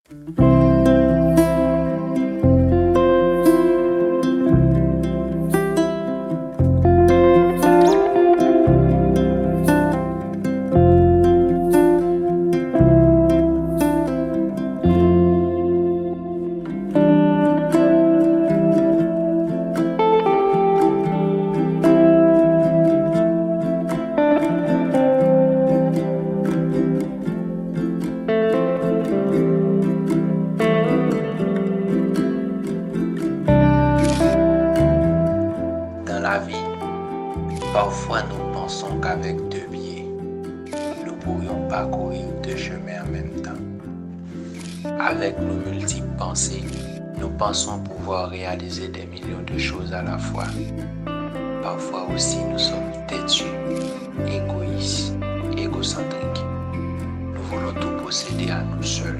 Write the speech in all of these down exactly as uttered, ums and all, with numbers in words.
Dan lavi, pafwa nou panse k avèk de pye, nou pouryon pakouri de chemen an menm tan. Avèk nou miltip panse, nou panse pouvwa reyalize de milyon de choz alafwa. Pafwa osi, nou sòm tèti, egoyis, egosantrik. Nou voulon tou posede a nou sèl.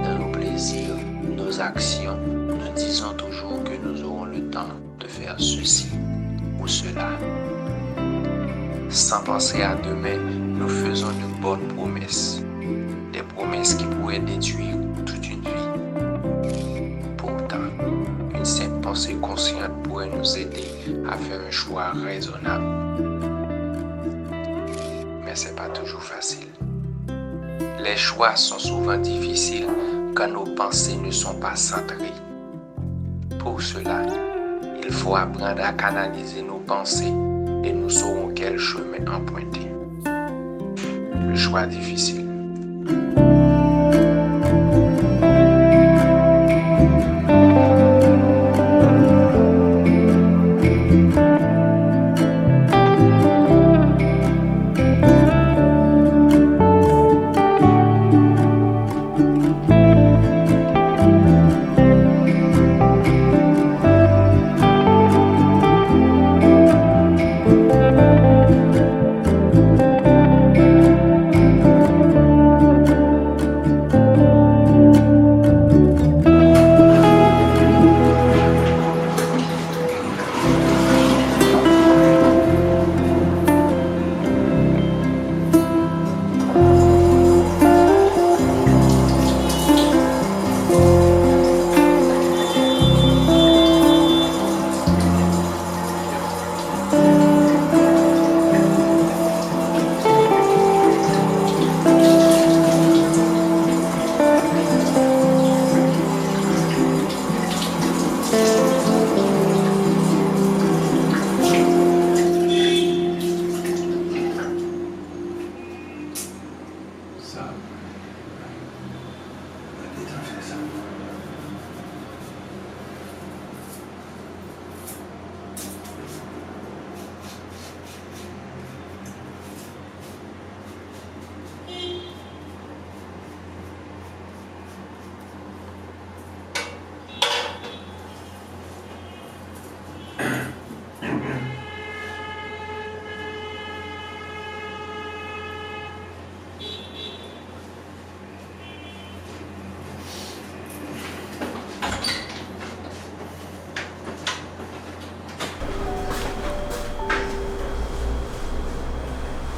Dans nos plaisirs, nos actions, nous disons toujours que nous aurons le temps de faire ceci ou cela. Sans penser à demain, nous faisons de bonnes promesses. Des promesses qui pourraient détruire toute une vie. Pourtant, une simple pensée consciente pourrait nous aider à faire un choix raisonnable. Mais c'est pas toujours facile. Les choix sont souvent difficiles quand nos pensées ne sont pas centrées. Pour cela, il faut apprendre à canaliser nos pensées et nous saurons quel chemin emprunter. Le choix difficile. Sa, mwen gentan fè sa.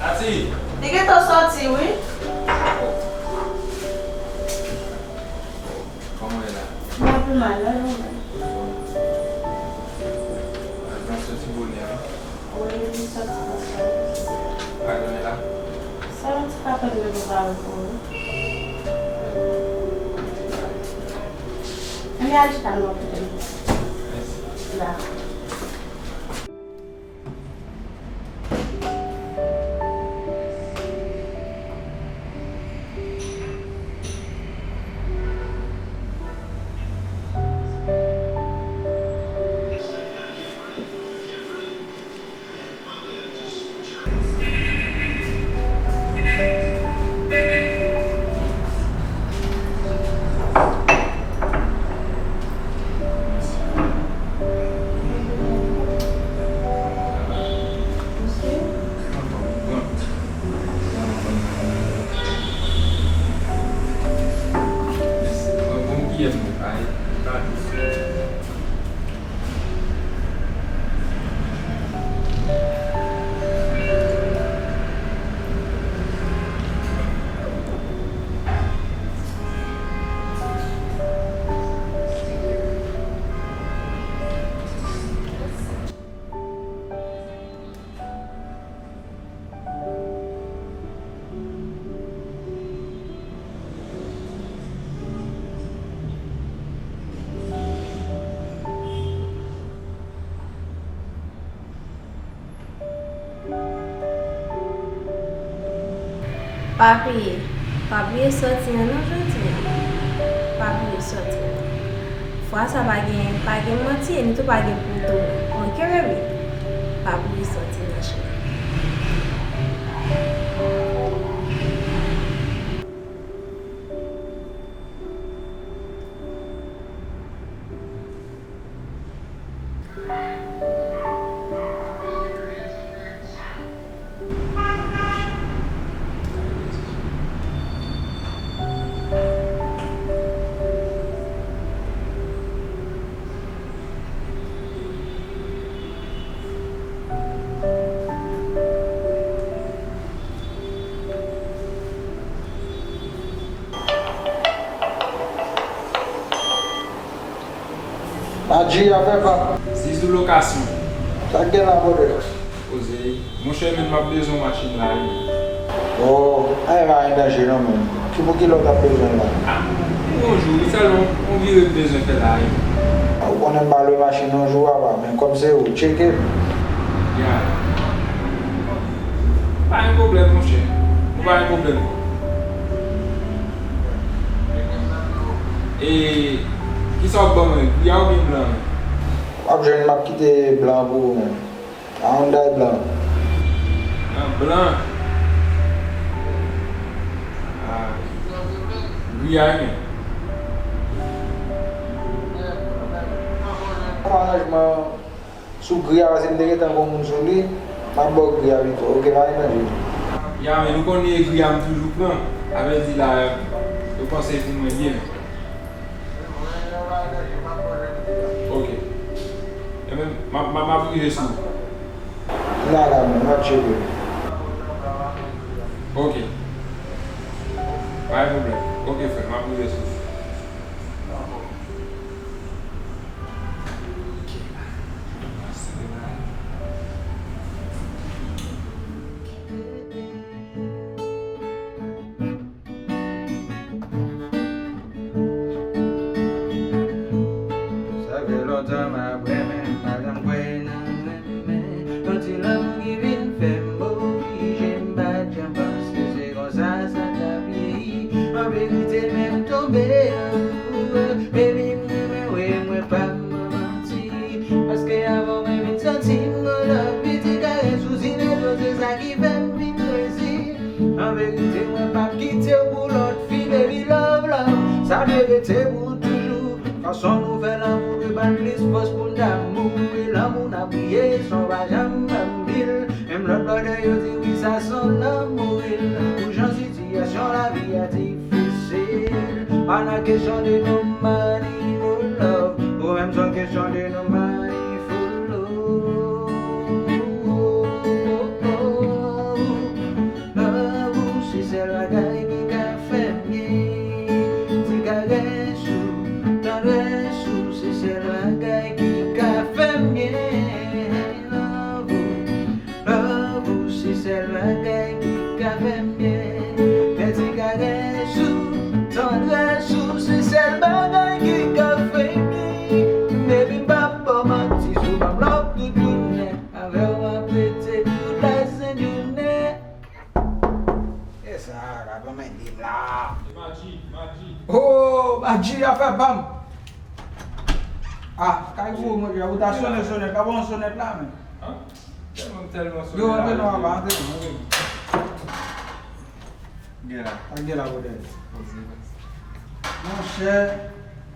Tati! Li gentan sòti, wi. Kòman w ye la? Mwen pi mal, non, non, non. Ajan soti bonè, wi. Wi, li soti konsa. Pa gen la? Sa yon ti papèt mwen prepare pou ou. Ann al chita non, kote m. Mèsi. Dakò. Pa bliye, pa bliye sòti an non jodi an. Pa bliye sòti an. Fwa sa pa gen, pa gen manti, e ni tou pa gen pou tou. Oke, baby? Pa bliye sòti nan cheri. Madji, afè pa m. Zizou lokasyon. Sa k gen la, brother? Poze. Monchè, men m ap bezwen yon machin la, wi. Oh, anyen pa gen danje non, men. Ki pou ki lè w t ap bezwen l la? Ah, yon jou, wi, sèlman yon vire m bezwen fè la, wi. Ah, ou konnen m pa lwe machin yon jou, papa, men kòm se ou, tcheke m. Ya. Pa gen pwoblèm, monchè. Ou pa gen pwoblèm. E, kisa w ap ban mwen? Gri a oubyen blan an? W ap jwenn, m ap kite blan an pou ou menm. A, Hyundai blan. Ah, blan. Ah. Gri a, men. Aranjman sou gri a, paske m te gentan gon moun sou li, m ap ba w gri a pito. Oke, pa gen danje. Ya, men nou konnen gri a m toujou pran. Sa vle di la, yo panse pou mwen byen. Oke. Ebyen, m ap, m ap, m ap rive sou ou. M la la, men, m ap tcheke. Oke. Pa gen pwoblèm. Oke, frè, m ap rive sou ou. Sa fè lontan m ap renmen, m pa janm kwè nan renmen. Yon ti lanmou ki vin fè m oblije, m pa t janm panse se konsa sa t ap ye. An verite, men m tonbe anmoure, baby, m renmen w, mwen p ap manti. Paske avan mwen vin santi m gon love, piti karès ou ti neto, se sa ki fè m vin rezi. An verite, mwen p ap kite w pou lòt fi, baby, love, love, sa dwe rete pou toujou. Fason nou fè lanmou, e ban plis fòs pou n damou. E lanmou n ap priye, san w pa janm ban m pil. Menm lòt brother yo di wi, sa se lanmou ril. Pou jan sitiyasyon lavi a difisil, pa nan kesyon de no money, no love. Ou menm se yon kesyon de no money, full love. Love ou se sèl bagay ki ka fè m byen. Ti karès ou, tandrès ou, se sèl bagay ki ka fè m byen. Love ou, love ou, se sèl bagay ki ka fè m byen. Men ti karès ou, tandrès ou, se sèl bagay ki ka fè m byen. Baby, m p ap ba w manti, si w ban m love tout jounen, avè w m ap rete tout lajounen. E sa, la ban m ede m la. Madji, Madji. Oh, Madji, afè pa m. Ah, kay gwo, monchè, ou ta sonnen sonèt la, pa yon sonèt la, men. An? Tèlman, tèlman sonèt la. Yo, antre non, papa, antre non, antre non. Gen la. Ak gen la, brother. Poze, poze. Monchè,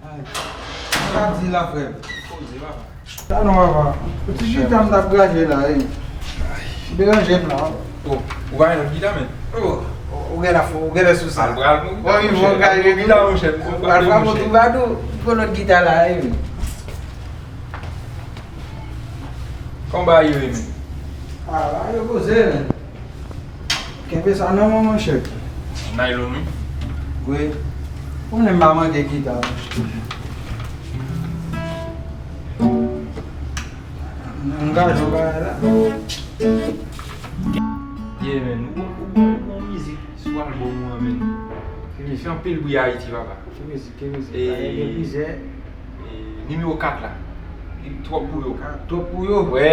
ay. Sa w ap di la, frè m? Poze, papa. Sa non, papa. Yon ti chita m t ap graje la, wi. Deranje m la. Oh, ou pa gen lòt gita, men? Oh, ou gen la, ou gen lè sou sa. Al pral pou gita, monchè. Al pral pou gita, monchè. Al pral pou gita, monchè. Al pral pou gita, monchè. Pou lòt gita la, wi. Kòman bagay yo ye, men? Ah, bagay yo poze, men. Kenbe sa nan men w, monchè. Naylon, wi. Wi. Ou menm pa manke gita, monchè. M gaje yon bagay la. Yeah, man. Ou, ou, ou, ou, ou mizik sou albòm ou an, man. Ki mizik? Li fè anpil bri Ayiti, papa. Ki mizik? Ki mizik? E, gen plizyè. E, nimewo kat la. Twòp pou yo. Twòp pou yo. Wè,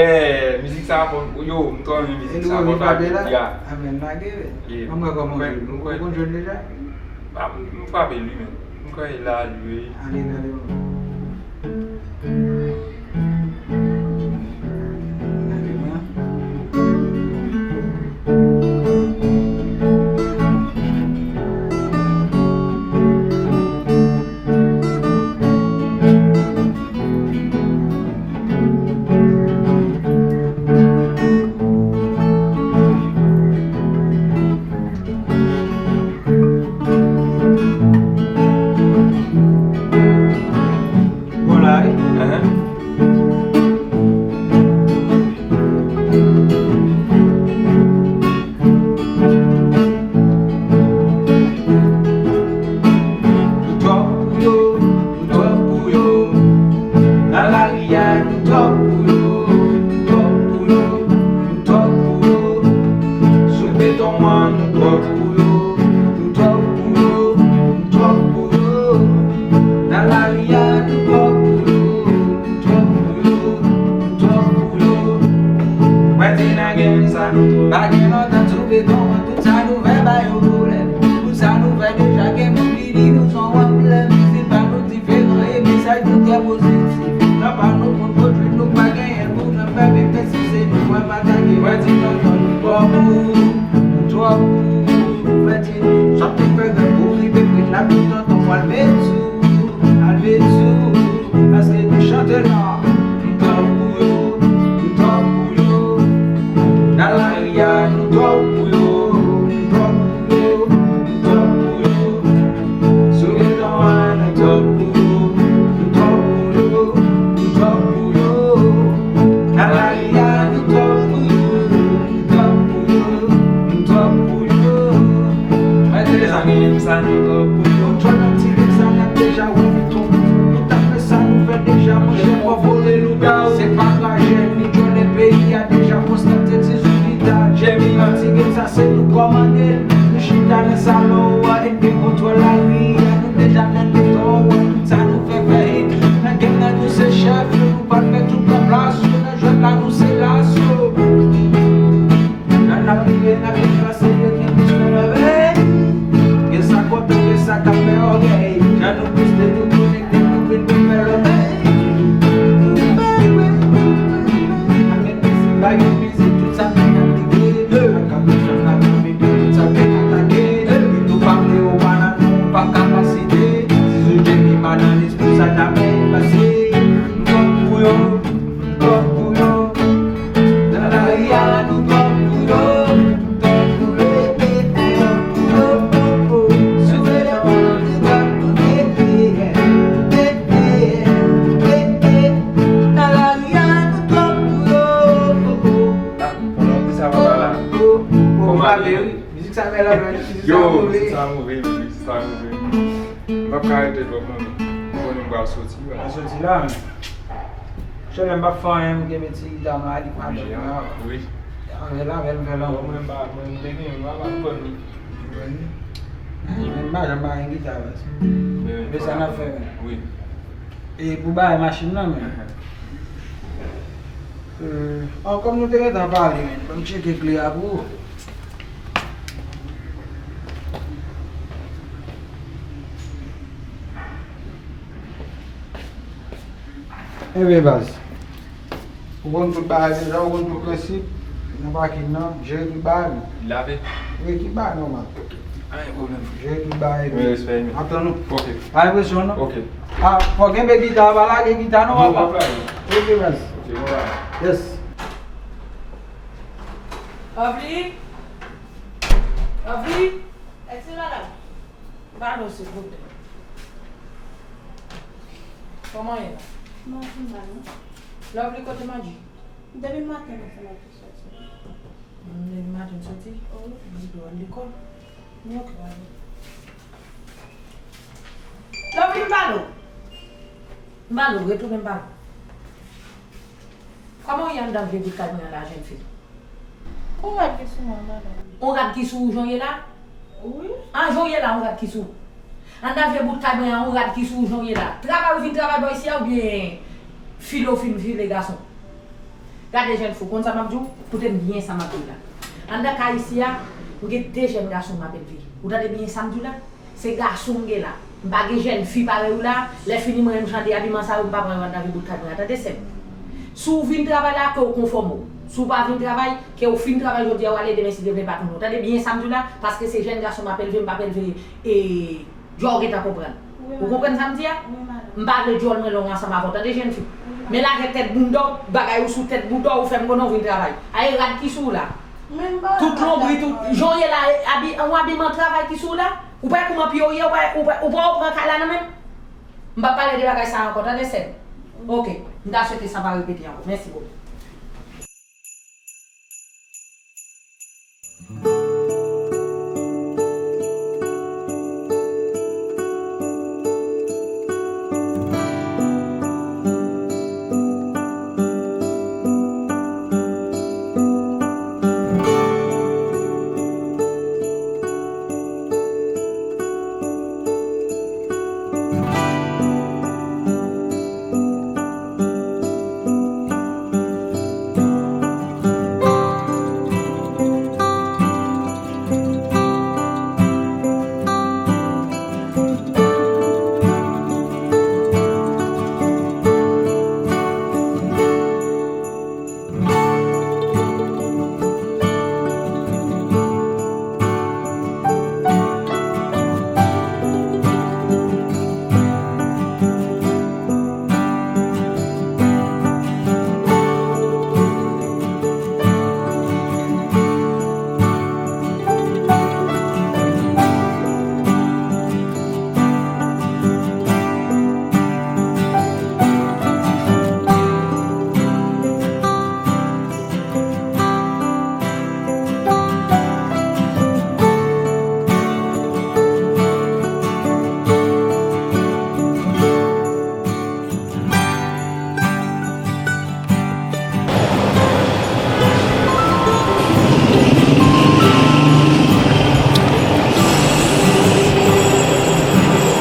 mizik sa fò, yo, m twò renmen mizik sa, fò sa jodi a. Amèn, lage. Mwen mwen kòman jwe, nou konn jwe deja? Ba, m, m frape li, men. M kwè la, li. Ale, ale, bon. Bon, la, wi. Ahan. Nou twòp pou yo, nou twòp pou yo. Nan lari a, nou twòp pou yo, nou twòp pou yo, nou twòp pou yo. Sou beton an, nou twòp pou yo, nou twòp pou yo, nou twòp pou yo. Nan lari a, nou twòp pou yo, nou twòp pou yo, nou twòp pou yo. Mwen di nan game sa, pa gen lontan sou beton an, tout sa nou fè ba yo pwoblèm. Tout sa nou fè deja gen moun ki di nou se yon pwoblèm. Stil pa nou diferan e mesaj nou trè pozitif. Nan pa nou konn pwodui nou pa genyen pwoblèm. Fè bebe si se nou mwen pa atake. Mwen di non non nou twòp pou, nou twòp pou. Mwen di sa te fè rèv pou rive prit la pou tonton al met sou, al met sou. Paske nou chante la. Nou twòp pou yo, nou twòp pou yo. Nan lari a, nou twòp pou yo, nou twòp pou yo, nou twòp pou yo. Sou beton an, nou twòp pou yo, nou twòp pou yo, nou twòp pou yo. Nan lari a, nou twòp pou yo, nou twòp pou yo, nou twòp pou yo. Mwen te zanmi m sa, nou twòp pou yo. Twòp nan ti sa, n ap deja wè nou twòp pou yo. Nou t ap fè sa nou fè deja, monchè, fò vole lougawou. Se pa trajè, ni djòlè peyi a deja konstate ti zoubida. Jèmi nan ti game sa, se nou kòmande l. Nou chita nan salon an, e n gen kontwòl lari a. Nou deja nan beton an, tout sa nou fè fè hit. Nan game nan, nou se chèf yo, nou pral fè tout nan plas yo. Nan jwèt la, nou se las yo. Lè n ap rive, n ap vin pase yo, gen plis nou leve. Gen sa k kontan, gen sa k ap fè ògèy. Jan nou plis de nou konekte, nou vin pou fè lòbèy. Ak mizik, bay yo mizik, tout sa ki ap kite. Ak ap jan n ap vide, tout sa ki atake. Depi nou pa vle, ou pa nan nou, ou pa kapasite. Zizou Jimmy pa nan lespri, sa n ap pase. Nou twòp pou yo. Twòp pou yo. Nan lari a, nou twòp pou yo. Twòp pou yo. Twòp pou yo. Sou beton an, nou twòp pou yo. Nan lari a, nou twòp pou yo. Ah, konnen sa papa la. Kòman ale? Mizik sa bèl anpil, mizik sa move. Yo, mizik sa move, mizik sa move. M p ap ka rete twòp non, men. M konnen m pral soti, wi. Pral soti la, men. Chèlè m p ap fè anyen, m kenbe ti gita m la, li pa dòt la. Wi. Avè l, avè l, m fè l anpil. Mwen m pa, mwen m te gen, m pa konn. Mwen m pa janm pa gen gita, baz. Men sa n ap fè, men. Wi. E pou bagay machin nan, men. Euh, an, kòm nou te gentan pale, men, ban m tcheke kle a pou ou. Ebyen, baz. Ou konn tout bagay deja, ou konn tout prensip nan pakin nan, jere tout bagay, men. Lave. Wi, tout bagay nòmal. Anyen pwoblèm. Jere tout bagay, men. Mwen respè, men. Ap tann ou. Ok. Pa enpresyon, non? Ok. Ah, fò kenbe gita, pa lage gita, non, papa. Non, pa lage. Ok, baz. Ok, bon bagay. Yes. Lovely? Lovely? Èske madanm? Ba nou, silvouplè. Kòman ye la? Mwen fin ba nou. Lovely, kote Madji? Depi maten, nou fè Madji soti. Hmm, depi maten soti? Wi. Li dwe al lekòl. Li okipe avè l. Lovely, m ba nou. M ba nou, retounen m ba nou. Kòman w ye anndan vye bout kay mwen an la, jèn fi? On rad ki sou mwen, madanm. On rad ki sou ou jan w ye la? Wi. An jan w ye la, on rad ki sou ou. Anndan vye bout kay mwen an, on rad ki sou ou jan w ye la. Travay ou vin travay bò isi a oubyen File w fin file gason. Gade jèn fi, konn sa m ap di w? Koute m byen sa m ap di w la. Anndan kay isi a, m gen de jèn gason m ap elve. Ou tande byen sa m di w la? Se gason m gen la. M pa gen jèn fi parèy ou la. Lè fini mwen menm jan de abiman sa yo, m pa pran yo anndan vi bout kay mwen an. Tande sè m. Si w vin travay la, ke w konfòme w. Si w pa vin travay, ke w fin travay jodi a, w ale demen si Dye vle pa tounen. Ou tande byen sa m di w la? Paske se jèn gason m ap elve, m p ap elve, e, Djòl gentan konprann. Ou konprann sa m di a? M pa vle djòl mwen long ansanm avè w, tande jèn fi. Men lajè tèt bounda w, bagay ou sou tèt bounda w, ou fè m konnen w vin travay. A e rad ki sou w la. Tout lonbrit ou, jan w ye la, e, abi, yon abiman travay ki sou w la. Ou pa wè kouman pye w ye, ou pa, ou pa, ou pa w pran kay la nan men m. M p ap pale de bagay sa a ankò, tande sè m. Oke, m ta swete sa pa repete ankò. Mèsi bokou.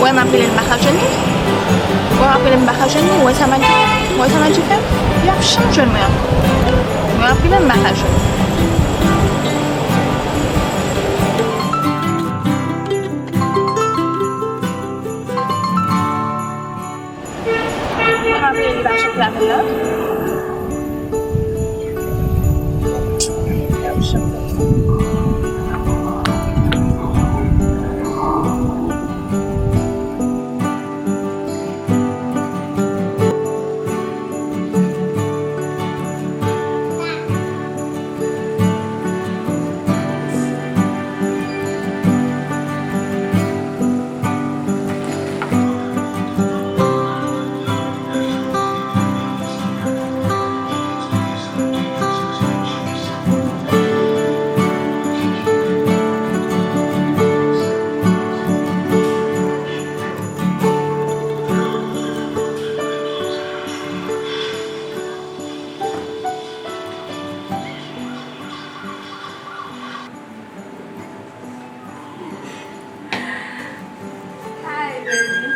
Wè m ap rele l, m pa ka jwenn li. Wè m ap rele l, m pa ka jwenn li. Wè sa m ap di, wè sa m ap di fè m. Li ap janm jwenn mwen ankò. Wè m ap rele l, m pa ka jwenn li. Mwen ap vini pa chòf lavel la. Hi, baby.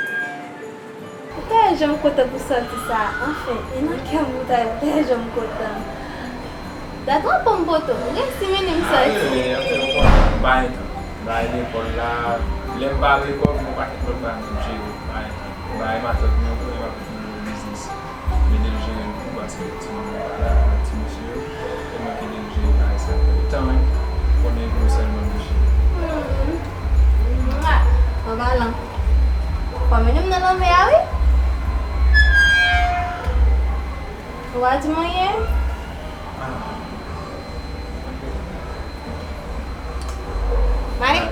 Ou ta janm kontan pou sòti sa a, anfen, e nan kè m ou ta, ou ta janm kontan. Dat w ap ban m poto, ou resi mennen m sòti. Ay, ap fè m kontan. M pa gen tan. M pa lekòl la, lè m pa lekòl, gen yon pakèt lòt bagay m jere, m pa gen tan. M pa gen matant mwen, m pa gen biznis. M ede l jere l tou, paske timoun yo pa la, avèk ti mesye yo, e mwen ki ede l jere bagay sa. Tan, wi, konnen nou sèlman de cheri. An palan, w ap mennen m nan lanmè a, wi. Ou pa di m anyen? Ah. Mari.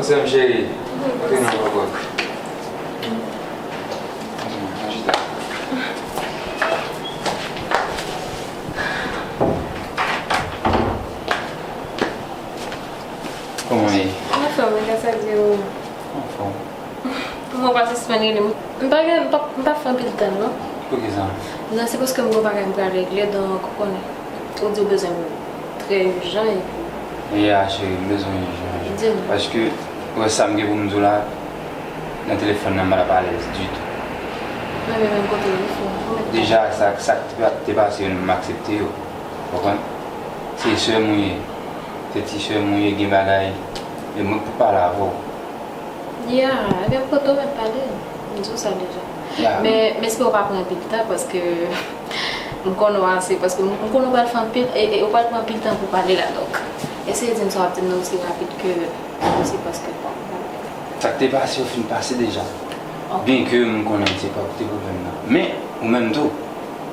What's up, cheri? Antre nan pòpòt. Antre, antre, chita. Rele m. M pa gen, m pa, m pa fè anpil tan, non. Poukisa? Non, se paske m gen yon bagay m pral regle, donk, ou konnen. Ou di w bezwen m trè ijan, epi. Ya, cheri, m bezwen ijan. Di m. Paske, ou wè sa m gen pou m di w la, nan telefòn nan, m pa t ap alèz ditou. Mwen menm, menm kote w ye, fò. Deja, sa, sa k te, te pase yo, m aksepte yo. Ou konprann? Se sè m ou ye. Se ti sè m ou ye, gen bagay. E mwen k pou pale avè w. Ya, ebyen, m kontan w mèt pale. M di w sa deja. Ya. Men, men espere w pa pran anpil tan, paske m konnen w ase, paske m, m konnen w pral fè anpil, e, e, w pral pran anpil tan pou pale la, donk. Eseye di m sa w ap di m nan osi rapid ke posib, paske, bon. Sa k te pase yo fin pase deja. Ok. Byenke m konnen se pa ou ki te pwoblèm nan. Men, ou menm tou,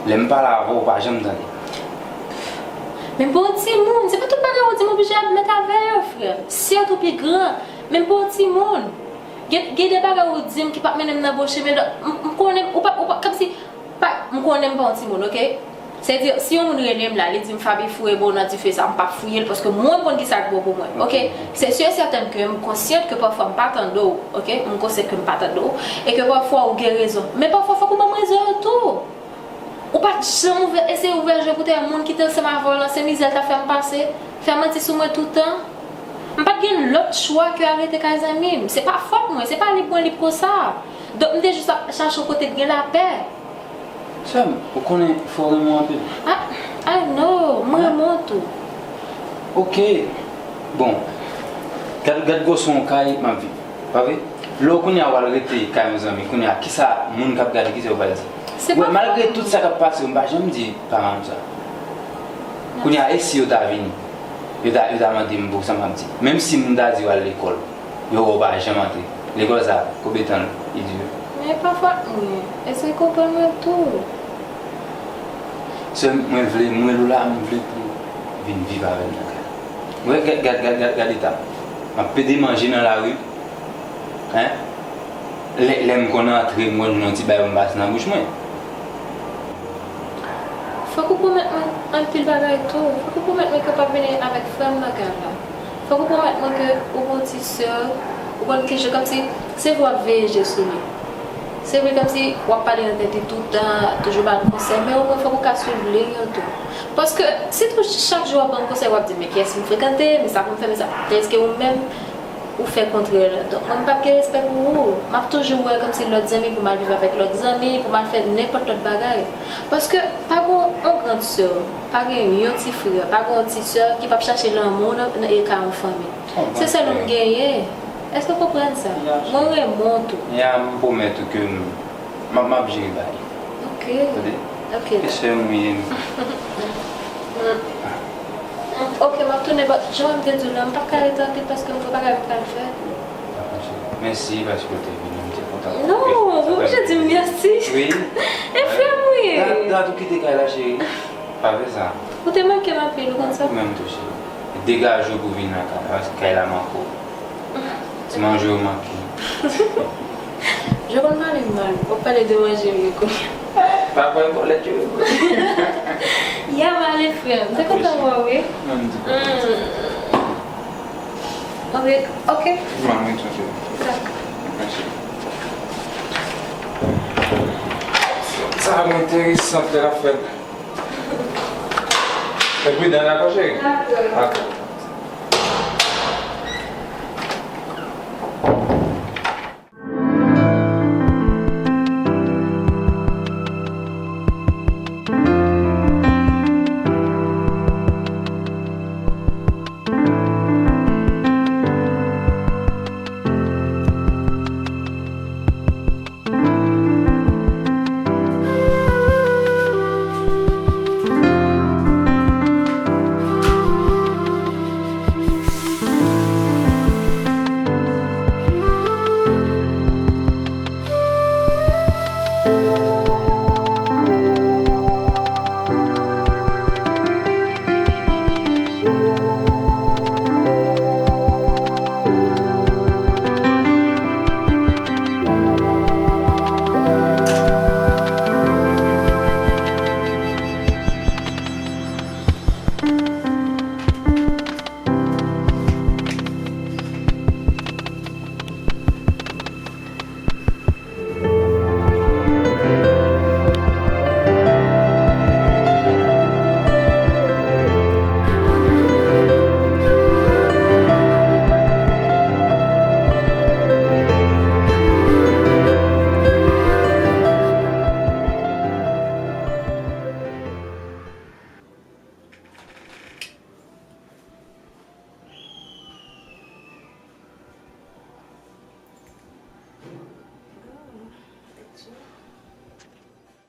lè m pale avè w, ou pa janm tande. Men m pa yon timoun, se pa tout bagay ou di m oblije admèt avè yo, frè m. Sèt ou pi gran, men m pa yon timoun. Gen, gen de bagay ou di m ki p ap mennen m nan bon chemen, donk, m, m konnen, ou pa, ou pa, kòmsi, pa, m konnen m pa yon timoun, oke? Sètadi, si yon moun rele m la, li di m, "Faby, foure bon nan dife sa," m p ap fouye l, paske mwen, m konn ki sa k bon pou mwen, oke? Se si e sèten ke m konsyant ke pafwa m pa tande w, oke? M konsyant ke m pa tande w, e ke pafwa ou gen rezon. Men pafwa, fòk ou ban m rezon yo tou. Ou pa t janm ouvè, eseye ouvè je pou te wè moun ki te ansanm avè w lan, se mizè l t ap fè m pase, fè manti sou mwen tout tan. M pa t gen lòt chwa ke al rete kay zanmi m. Se pa fòt mwen, se pa lib mwen lib konsa. Donk, m te jis ap chache yon kote k gen lapè. Sè m, ou konnen fò w renmen w anpil. Ah, I know, m renmen w tou. Oke. Bon, gad, gad gwosè yon kay m ap viv. Pa vre? Lè w kounye a w al rete kay yon zanmi, kounye a, kisa moun k ap gade, kisa yo pral di? Se pa fòt mwen. Malgre tout sa k ap pase yo, m pa janm di paran m sa. Kounye a, e si yo ta vini? Yo ta, yo ta mande m pou sa m ap di. Menm si m ta di yo al lekòl, yo wè w pa janm antre. Lekòl sa, konbyen tan li dire? Men e pa fòt mwen. Eseye konprann mwen tou. Sè m, mwen vle, mwen la, m vle pou w vin viv avè m nan kay la. Mwen, gad, gad, gad, gad, gad eta m. M ap pede manje nan lari. Hein? Lè, lè m konn antre, m konn jwenn yon ti bagay pou m pase nan bouch mwen. Fòk ou pwomèt mwen anpil bagay tou. Fòk ou pwomèt mwen ke w p ap vini avèk frè m nan kay la. Fòk ou pwomèt mwen ke ou gon ti sè, ou konn ki jan, kòmsi se vre w ap veye je sou li. Se vre kòmsi w ap pale nan tèt li tout tan, toujou ba l konsèy, men omwen fòk ou ka swiv liy yo tou. Paske si tou chak jou w ap ban m konsèy, w ap di, "Men kiyès m frekante, men sa pou m fè, men sa." Tandis ke ou menm, ou fè kontrè la. Donk, mwen, m p ap gen respè pou ou. M ap toujou wè kòmsi lòt zanmi pou m al viv avèk lòt zanmi, pou m al fè nenpòt lòt bagay. Paske pa gon yon gran sè, pa gen yon ti frè, pa gon ti sè ki p ap chache lanmou nan, nan, e ka yon fanmi. Se sèl ou m genyen. Èske w konprann sa? Mwen renmen w tou. Ya, m pwomèt ou ke m, m ap, m ap jere bagay. Ok. Tande? Ok. E sè m ou ye m. Ok, m ap tounen, but jan m te di w la, m pa ka rete anpil paske m gen bagay m pral fè. Mèsi paske w te vini, m te kontan. Non, ou pa oblije di m mèsi. Wi. E frè m ou ye. Dat, dat ou kite kay la, cheri. Pa vre sa. Ou te manke m anpil, ou konn sa? Ou menm tou, cheri. Degaje w pou vin nan kay la, paske kay la manke w. Ti manje w manke. Je konn pale m mal. W ap pale de manje m ye kounye a. Pa pale bòlèt yo. Ya, m ale, frè m. M te kontan wè w, wi. Mwen, m tou. Mm. Ok, ok. Mwen, mwen, tou, tou. Dakò. Mèsi. Sa a enteresan, lè l ap fèt. Fè pridan, dakò, cheri? Dakò. Dakò.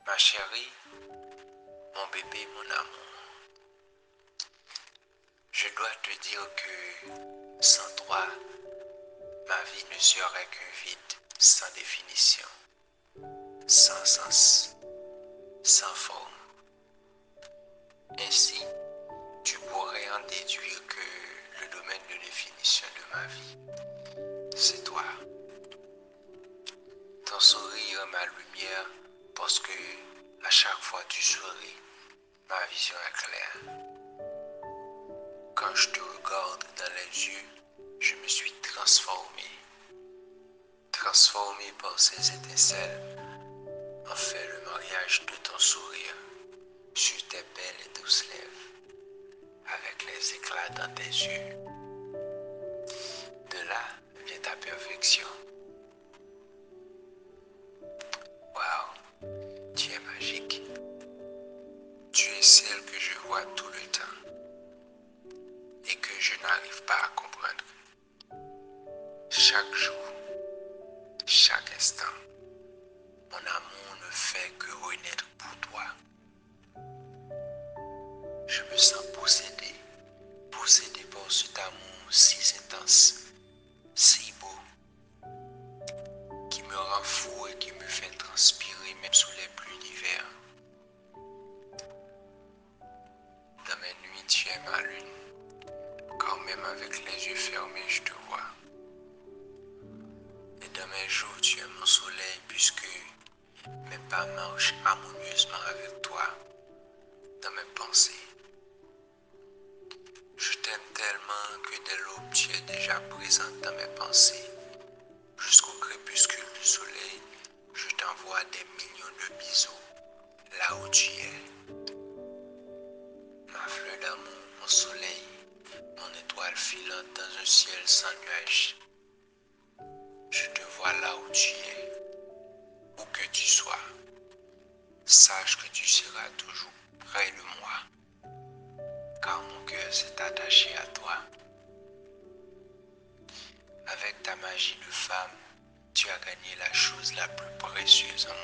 Ma chérie, mon bébé, mon amour, je dois te dire que sans toi, ma vie ne serait qu'un vide sans définition, sans sens, sans forme. Ainsi, tu pourrais en déduire que le domaine de définition de ma vie, c'est toi. Ton sourire, ma lumière, parce que à chaque fois tu souris, ma vision est claire. Quand je te regarde dans les yeux, je me suis transformé. Transformé par ces étincelles, en fait le mariage de ton sourire sur tes belles et douces lèvres, avec les éclats dans tes yeux. De là vient ta perfection. Waouh, tu es magique. Tu es celle que je vois tout le temps et que je n'arrive pas à comprendre. Chaque jour, chaque instant, mon amour ne fait que renaître pour toi. Je me sens possédé, possédé par cet amour si intense, si beau, qui me rend fou et qui me fait transpirer même sous les pluies d'hiver. Dans mes nuits, tu es ma lune. Quand même avec les yeux fermés, je te vois. Et dans mes jours, tu es mon soleil, puisque mes pas marchent harmonieusement avec toi dans mes pensées. Je t'aime tellement que dès l'aube, tu es déjà présente dans mes pensées. Jusqu'au crépuscule du soleil, je t'envoie des millions de bisous là où tu es. Ma fleur d'amour, mon soleil, mon étoile filante dans un ciel sans nuages. Je te vois là où tu es, où que tu sois. Sache que tu seras toujours près de moi, car mon cœur s'est attaché à toi. Avec ta magie de femme, tu as gagné la chose la plus précieuse en